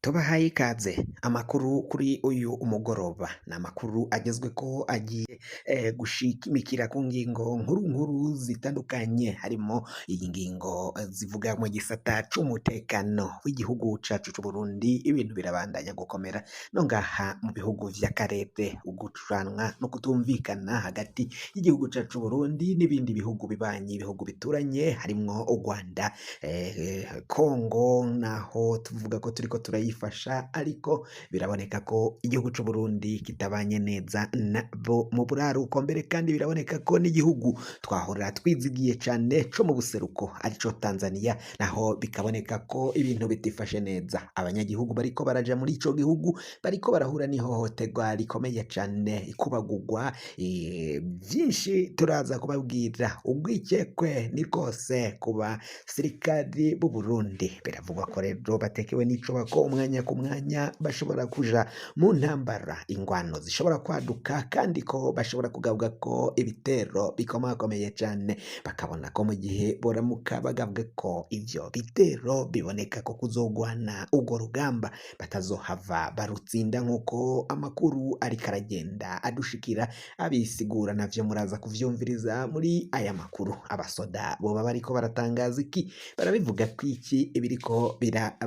Tubahaye ikaze amakuru kuri uyu mugoroba ni amakuru agezweko agiye gushimikira ku ngingo nkuru nkuru zitandukanye harimo iyi ngingo zivuga mu gisata c'umutekano w'igihugu cacu c'Uburundi. Ibintu birabandanya gukomera no ngaha mu bihugu vy'akarere, ugucuranwa no kutumvikana hagati y'igihugu cacu c'Uburundi n'ibindi bihugu bibanyi, ibihugu bituranye harimwo u Rwanda, Kongo, naho tuvuga ko turiko turayifasha ariko biraboneka ko igihugu c'Uburundi kitabanye neza nabo mu buraruko. Mbere kandi biraboneka ko n'igihugu twahora twizigiye cane co mu buseruko arico Tanzania, naho bikaboneka ko ibintu bitifashe neza. Abanyagihugu bariko baraja muri ico gihugu bariko barahura n'ihohoterwa rikomeye cane, ikubagurwa, vyinshi turaza kubabwira. Urwikekwe ni rwose ku basirikari b'u Burundi, biravugwa ko rero batekewe n'icoba ko umwanya ku mwanya bashobora kuja mu ntambara, ingwano zishobora kwaduka, kandi ko bashobora kugabwa ko ibitero bikomakomeye cane, bakabona ko mu gihe boramuka bagabwe ko ivyo bitero biboneka ko kuzogwana urwo rugamba batazohava barutsinda, nk'uko amakuru ariko aragenda adushikira abisigura. Navyo muraza kuvyumviriza muri aya makuru. Abasoda boba bariko baratangaza iki? Barabivuga kwiki ibiriko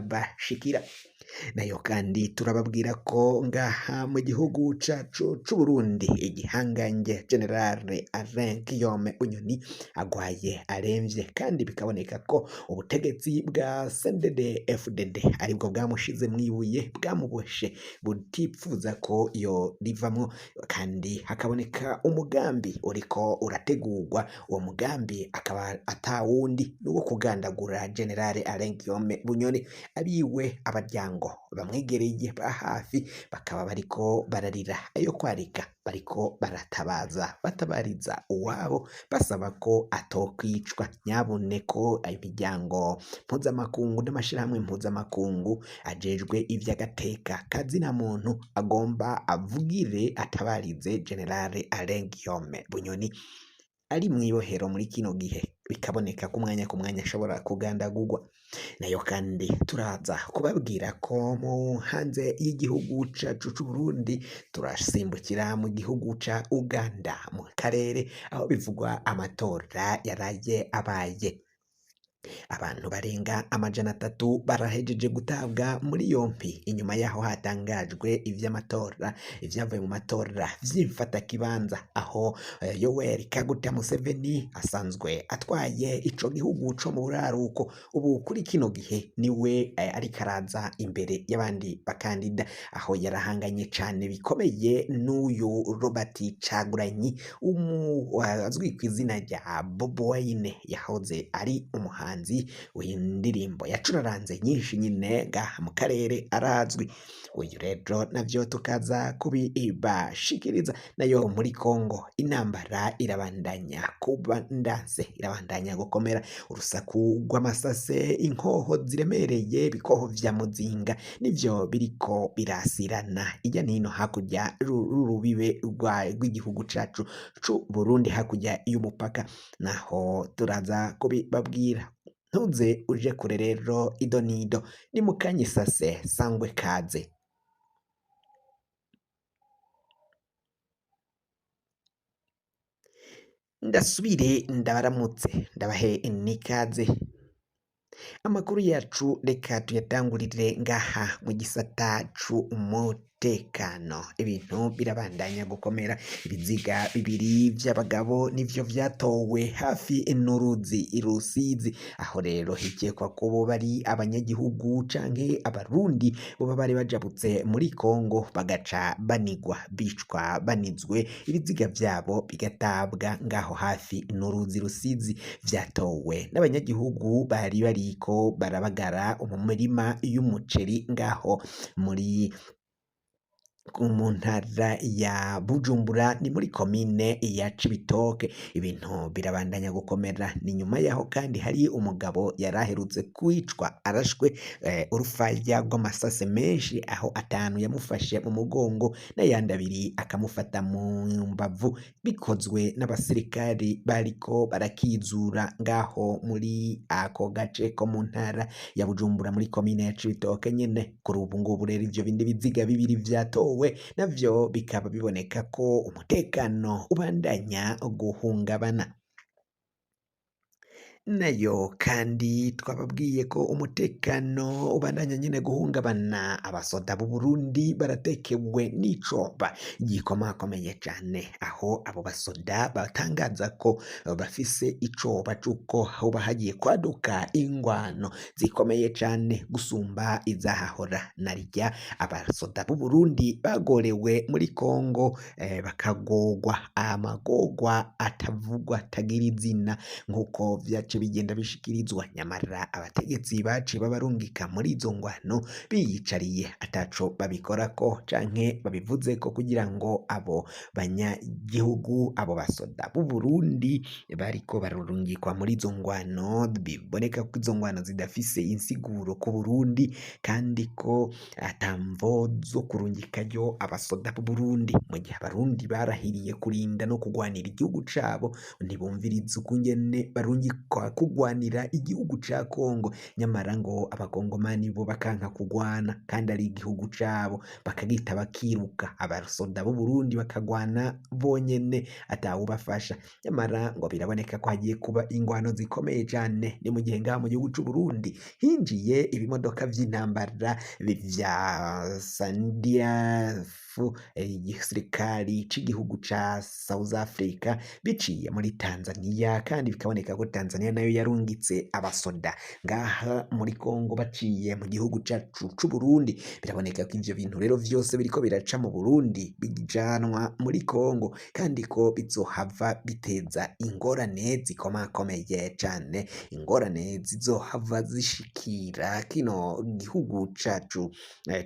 birabashikira? Nayo kandi turababwira ko ngaha mu gihugu cacu c'Uburundi igihangange General Alain Guillaume Bunyoni agwaye aremvye, kandi bikaboneka ko ubutegetsi bwa CNDD FDD aribwo bwamushize mwibuye, bwamuboshe, butipfuza ko yo rivamwo, kandi hakaboneka umugambi uriko urategurwa. Uwo mugambi akaba atawundi n'uwo kugandagura General Alain Guillaume Bunyoni. Abiwe, abaryango bamwegereye ba hafi bakaba bariko bararira ayo kwarika, bariko baratabaza, batabariza uwabo, basaba ko atokwicwa. Nyabune ko imiryango mpuzamakungu n'amashirahamwe mpuzamakungu ajejwe ivy'agateka kazina muntu agomba avugire, atabarize General Alain Guillaume Bunyoni ari mw'ibohero muri kino gihe, bikaboneka ko umwanya ku mwanya ashobora kugandagurwa. Nayo kandi turaza kubabwira ko mu hanze y'igihugu cacu c'Uburundi turasimbukira mu gihugu ca Uganda, mu karere aho bivugwa amatora yaraye abaye. Abantu barenga 300 barahejeje gutabwa muri yompi inyuma yaho hatangajwe ivy'amatora, ivyavuye mu matora vy'imfatakibanza, aho Yoweri Kaguta Museveni asanzwe atwaye ico gihugu co mu buraruko, ubu kuri kino gihe niwe ariko araza imbere y'abandi bakandida, aho yarahanganye cane bikomeye n'uyu Robert Cagulanyi azwi kw'izina rya Bobi Wine, yahoze ari umuhanzi w'indirimbo yacuraranze nyinshi nyine ngaha mu karere arazwi. Uyu rero navyo tukaza kubibashikiriza. Nayo muri Kongo intambara irabandanya kuba ndanse, irabandanya gukomera, urusaku rw'amasase, inkoho ziremereye, ibikoho vya muzinga nivyo biriko birasirana irya nino hakurya r'urubibe rw'igihugu cacu c'Uburundi, hakurya y'umupaka, naho turaza kubibabwira. Ntuze uje kure rero, ido nido ni mukanyisase, sangwe kaze. Ndasubire ndabaramutse, ndabahe n'ikaze. Amakuru yacu reka tuyatangurire ngaha mu gisata c'umutekano. Ibintu birabandanya gukomera, ibiziga bibiri vy'abagabo nivyo vyatowe hafi n'uruzi Rusizi, aho rero hikekwa ko boba ari abanyagihugu canke abarundi boba bari bajabutse muri Kongo bagaca banigwa, bicwa banizwe, ibiziga vyabo bigatabwa ngaho hafi n'uruzi Rusizi. Vyatowe n'abanyagihugu bari bariko barabagara mu mirima y'umuceri ngaho muri Mu ntara ya Bujumbura ni muri komine ya Cibitoke, ibintu birabandanya gukomera. Ni nyuma yaho kandi hari umugabo yaraherutse kwicwa arashwe urufaya rw'amasase menshi, aho atanu yamufashe mu mugongo n'ayandi abiri akamufata mu mbavu, bikozwe n'abasirikari bariko barakizura ngaho muri ako gace ko mu ntara ya Bujumbura muri komine ya Cibitoke nyene. Kuri ubu ngubu rero ivyo bindi biziga bibiri vyatowe navyo bikaba biboneka ko umutekano ubandanya guhungabana. Nayo kandi twababwiye ko umutekano ubandanya nyene guhungabana, abasoda b'u Burundi baratekewe n'icoba gikomakomeye cane, aho abo basoda batangaza ko bafise icoba c'uko hoba hagiye kwaduka ingwano zikomeye cane gusumba izahahora. Narirya abasoda b'u Burundi bagorewe muri Kongo, bakagogwa amagogwa atavugwa atagira izina nk'uko vyace bigenda bishikirizwa. Nyamara abategetsi baciye babarungika muri izo ngwano biyicariye ataco babikorako canke babivuzeko kugira ngo abo banyagihugu, abo basoda b'u Burundi bariko bararungikwa muri izo ngwano, biboneka ko izo ngwano zidafise insiguro ku Burundi kandi ko ata mvo zo kurungikayo abasoda b'u Burundi, mu gihe abarundi barahiriye kurinda no kugwanira igihugu cabo, ntibumviriza ukungene barungikwa kugwanira igihugu ca Kongo, nyamara ngo abakongomani bo bakanka kugwana kandi ari igihugu cabo, bakagita bakiruka, abasoda b'u Burundi bakagwana bonyene atawubafasha. Nyamara ngo biraboneka ko hagiye kuba ingwano zikomeye cane. Ni mu gihe ngaha mu gihugu c'u Burundi hinjiye ibimodoka vy'intambara vya SANDF, igisirikari c'igihugu ca South Africa, biciye muri Tanzania, kandi bikaboneka ko Tanzania nayo yarungitse abasoda ngaha muri Kongo baciye mu gihugu cacu c'u Burundi. Biraboneka ko ivyo bintu rero vyose biriko biraca mu Burundi bijanwa muri Kongo, kandi ko bizohava biteza ingorane zikomakomeye cane, ingorane zizohava zishikira kino gihugu cacu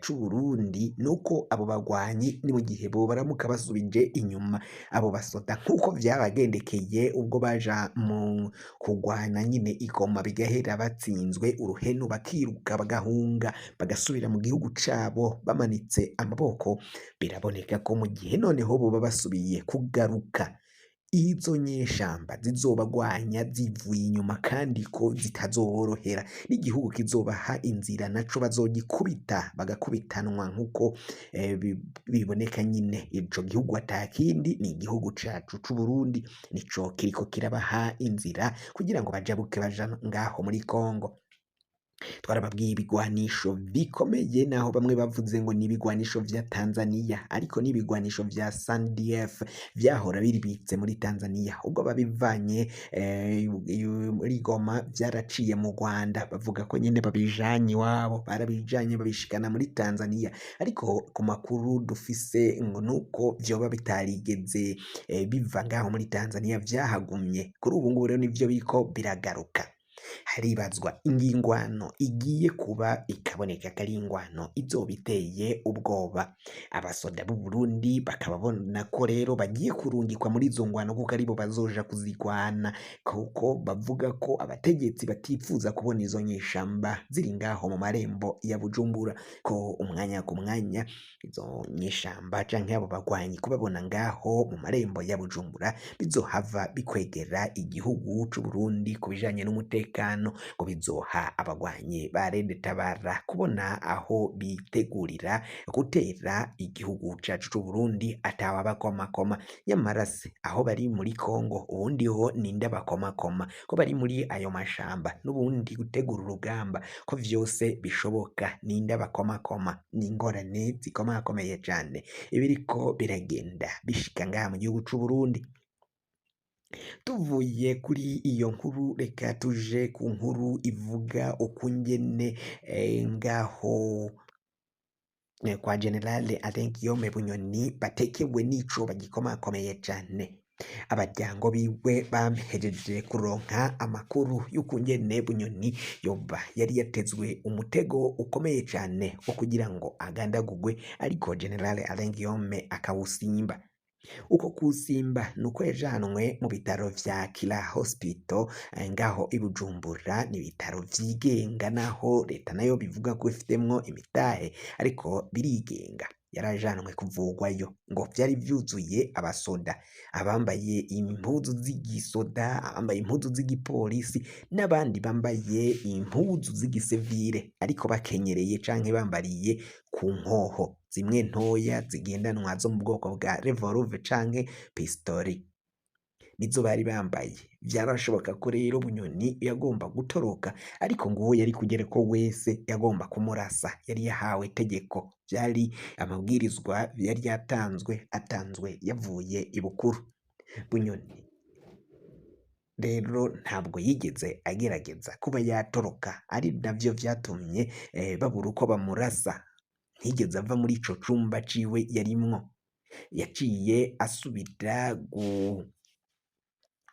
c'u Burundi, nuko abo bagwanyi ni mu gihe bobaramuka basubije inyuma abo basoda nk'uko vyabagendekeye ubwo baja mu kugwana nyine i Goma, bigahera batsinzwe uruhenu, bakiruka bagahunga bagasubira mu gihugu cabo bamanitse amaboko. Biraboneka ko mu gihe noneho boba basubiye kugaruka, izo nyeshamba zizobagwanya zivuye inyuma kandi ko zitazoborohera, n'igihugu kizobaha inzira naco bazogikubita bagakubitanwa nk'uko biboneka nyine. Ico gihugu atakindi ni igihugu cacu c'u Burundi, nico kiriko kirabaha inzira kugira ngo bajabuke baja ngaho muri Kongo. Twarababwiye ibigwanisho bikomeye, naho bamwe bavuze ngo ni ibigwanisho vya Tanzania, ariko ni ibigwanisho vya SANDF vyahora biribitse muri Tanzania, ubwo babivanye muri Goma vyaraciye mu Rwanda, bavuga ko nyene babijanye iwabo, barabijanye babishikana muri Tanzania, ariko ku makuru dufise ngo nuko vyoba bitarigeze biva ngaho muri Tanzania, vyahagumye. Kuri ubu ngubu rero nivyo biriko biragaruka. Haribazwa ingingwano igiye kuba, ikaboneka ko ari ingwano izoba iteye ubwoba. Abasoda b'u Burundi bakaba babona ko rero bagiye kurungikwa muri izo ngwano kuko aribo bazoja kuzigwana, kuko bavuga ko abategetsi batifuza kubona izo nyeshamba ziri ngaho mu marembo ya Bujumbura, ko umwanya ku mwanya izo nyeshamba canke abo bagwanyi kubabona ngaho mu marembo ya Bujumbura bizohava bikwegera igihugu c'u Burundi ku bijanye n'umutekano, ngo bizoha abagwanyi ba Red-Tabara kubona aho bitegurira gutera igihugu cacu c'u Burundi atawabakomakoma. Nyamara se aho bari muri Kongo ubundi ho ninde abakomakoma, ko bari muri ayo mashamba n'ubundi gutegura urugamba ko vyose bishoboka, ninde abakomakoma? Ni ingorane zikomakomeye cane ibiriko biragenda bishika ngaha mu gihugu c'u Burundi. Tuvuye kuri iyo nkuru reka tuje ku nkuru ivuga ukungene ngaho kwa Generale Alain Guillaume Bunyoni batekewe n'icoba gikomakomeye cane. Abaryango biwe bahejeje kuronka amakuru y'ukungene Bunyoni yoba yari yatezwe umutego ukomeye cane wo kugira ngo agandagurwe, ariko General Alain Guillaume akawusimba. Uko kusimba nuko yajanwe mu bitaro vya Kira Hospital ngaho i Bujumbura. Ni ibitaro vyigenga naho leta nayo bivuga ko ifitemwo imitahe, ariko birigenga. Yarajanwe kuvugwayo, ngo vyari vyuzuye abasoda, abambaye impuzu z'igisoda, abambaye impuzu z'igipolisi n'abandi bambaye impuzu z'igisivile, ariko bakenyereye canke bambariye ku nkoho zimwe ntoya zigendanwa zo mu bwoko bwa revolve canke pistori, nizo bari bambaye. Vyarashoboka ko rero Bunyoni yagomba gutoroka, ariko ngo uwo yari kugereko wese yagomba kumurasa. Yari yahawe itegeko, vyari amabwirizwa yari yatanzwe, atanzwe yavuye ibukuru. Bunyoni rero ntabwo yigeze agerageza kuba yatoroka, ari navyo vyatumye babura uko bamurasa. Ntiyigeze ava muri ico cumba ciwe yarimwo, yaciye asubira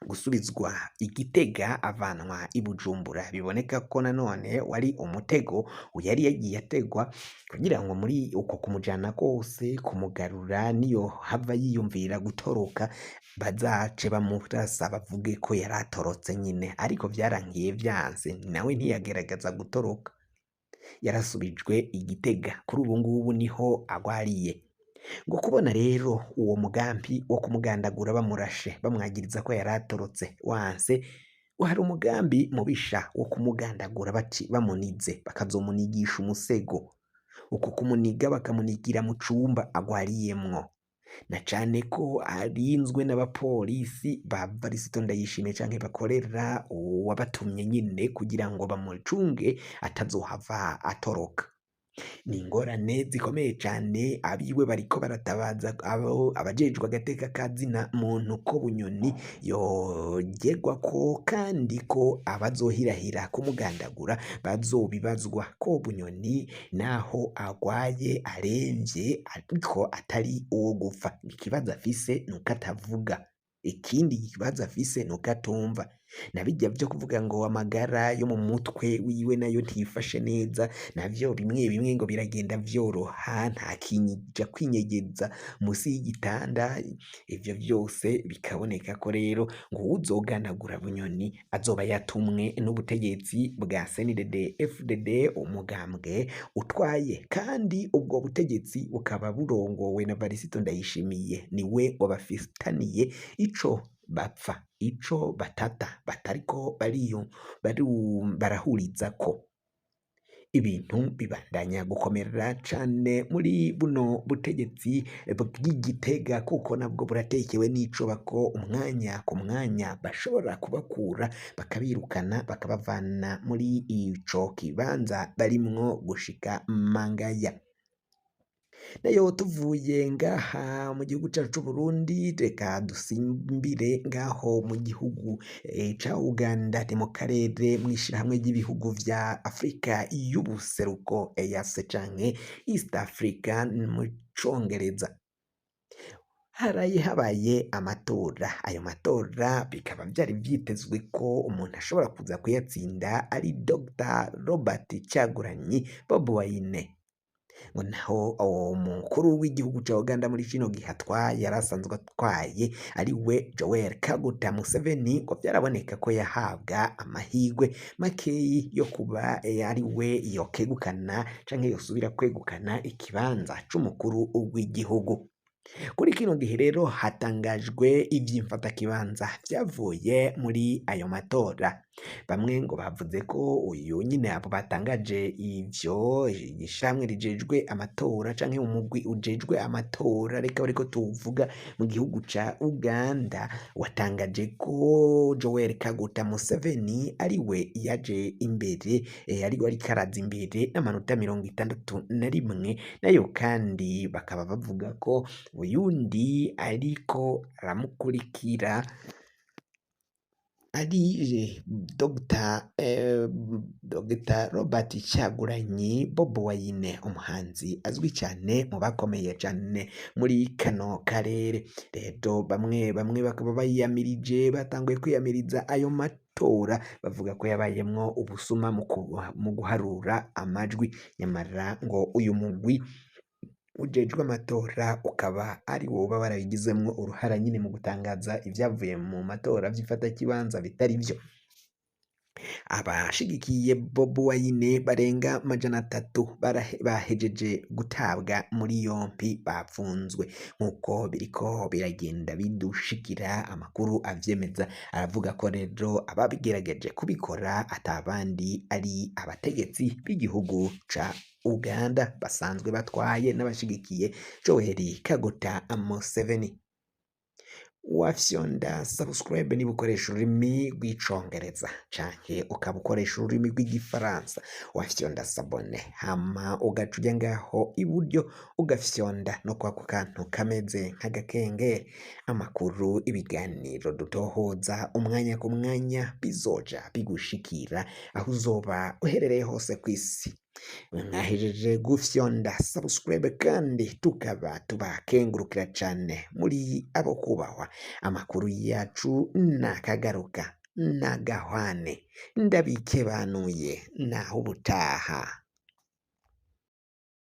gusubizwa i Gitega avanwa i Bujumbura. Biboneka ko nanone wari umutego yari yagiye ategwa kugira ngo muri uko kumujana kose kumugarura, niyo hava yiyumvira gutoroka bazace bamurasa bavuge ko yari atorotse nyine. Ariko vyarangiye vyanse, nawe ntiyagerageza gutoroka, yarasubijwe i Gitega. Kuri ubu ngubu niho agwariye. Ngo kubona rero uwo mugambi wo kumugandagura bamurashe bamwagiriza ko yari atorotse wanse, hari umugambi mubisha wo kumugandagura baci bamunize, bakazomunigisha umusego. Uko kumuniga bakamunigira mu cumba agwariyemwo, na cane ko arinzwe n'abapolisi ba Varisito Ndayishimiye canke bakorera uwabatumye nyine kugira ngo bamucunge atazohava atoroka. Ni ingorane zikomeye cane. Abiwe bariko baratabaza abo abajejwe agateka ka zina muntu ko Bunyoni yogerwako, kandi ko abazohirahira kumugandagura bazobibazwa, ko Bunyoni naho agwaye aremvye ariko atari uwo gupfa. Ikibazo afise nuko atavuga, ikindi kibazo afise nuko atumva. Na bijya vyo kuvuga ngo amagara yo mu mutwe wiwe nayo ntifashe neza, navyo bimwe bimwe ngo biragenda vyoroha, nta kinja kwinyegeza musi y'igitanda. Ivyo vyose bikaboneka ko rero ngo uwuzoganagura Bunyoni azoba yatumwe n'ubutegetsi bwa CNDD FDD, umugambwe utwaye, kandi ubwo butegetsi bukaba burongowe na Varisito Ndayishimiye. Niwe wabafitaniye ico bapfa, ico batata batariko bariyo barahurizako. Ibintu bibandanya gukomera cane muri buno butegetsi bw'Igitega, kuko nabwo buratekewe n'ico bako umwanya ku mwanya bashobora kubakura bakabirukana bakabavana muri ico kibanza barimwo gushika mangaya. Nayo tuvuye ngaha mu gihugu cacu c'Uburundi, reka dusimbire ngaho mu gihugu ca Uganda, ni mu karere mw'ishirahamwe ry'ibihugu vya Afrika y'ubuseruko, EAC canke East Africa mu congereza. Haraye habaye amatora. Ayo matora bikaba vyari vyitezwe ko umuntu ashobora kuza kuyatsinda ari Dr Robert Kyagulanyi Bobi Wine. Ngo naho umukuru w'igihugu ca Uganda muri kino gihe atwaye, yari asanzwe atwaye, ari we Joel Kaguta Museveni, ngo vyaraboneka ko yahabwa amahirwe makeyi yo kuba ari we yokegukana canke yosubira kwegukana ikibanza c'umukuru w'igihugu. Kuri kino gihe rero hatangajwe ivy'imfatakibanza vyavuye muri ayo matora. Bamwe ngo bavuze ko uyu nyine, abo batangaje ivyo, ishirahamwe rijejwe amatora canke umugwi ujejwe amatora, reka bariko tuwuvuga, mu gihugu ca Uganda, watangaje ko Joel Kaguta Museveni ariwe yaje imbere, ariwe ariko araza imbere n'amanota 61. Nayo kandi bakaba bavuga ko uyundi ariko aramukurikira. Ari Dr Robert Kyagulanyi Bobi Wine, umuhanzi azwi cyane mu bakomeye cyane muri kano karere. Rero bamwe bamwe bakaba bayiyamirije, batanguye kwiyamiriza ayo matora, bavuga ko yabayemwo ubusuma mu guharura amajwi. Nyamara ngo uyu mugwi ujejwe amatora ukaba ari wo uba warabigizemwo uruhara nyine mu gutangaza ibyavuye mu matora vy'ifatakibanza bitari vyo. Abashigikiye Bobi Wine barenga 300 bahejeje gutabwa muri yompi, bapfunzwe nk'uko biriko biragenda bidushikira. Amakuru avyemeza aravuga ko rero ababigerageje kubikora atabandi ari abategetsi b'igihugu ca Uganda basanzwe batwaye n'abashigikiye Yoweri Kaguta Museveni. Wafyonda subscribe niba ukoresha ururimi rw'icongereza canke ukaba ukoresha ururimi rw'igifaransa, wafyonda s'abonner, hama ugaca uja ngaho iburyo ugafyonda no kwako kantu kameze nk'agakengeri. Amakuru, ibiganiro dutohoza umwanya ku mwanya bizoja bigushikira aho uzoba uherereye hose kw'isi. Mwahejeje gufyonda subscribe kandi tukaba tubakengurukira cane muri abo kubahwa. Amakuru yacu nakagaruka nagahwane, ndabikebanuye naho ubutaha.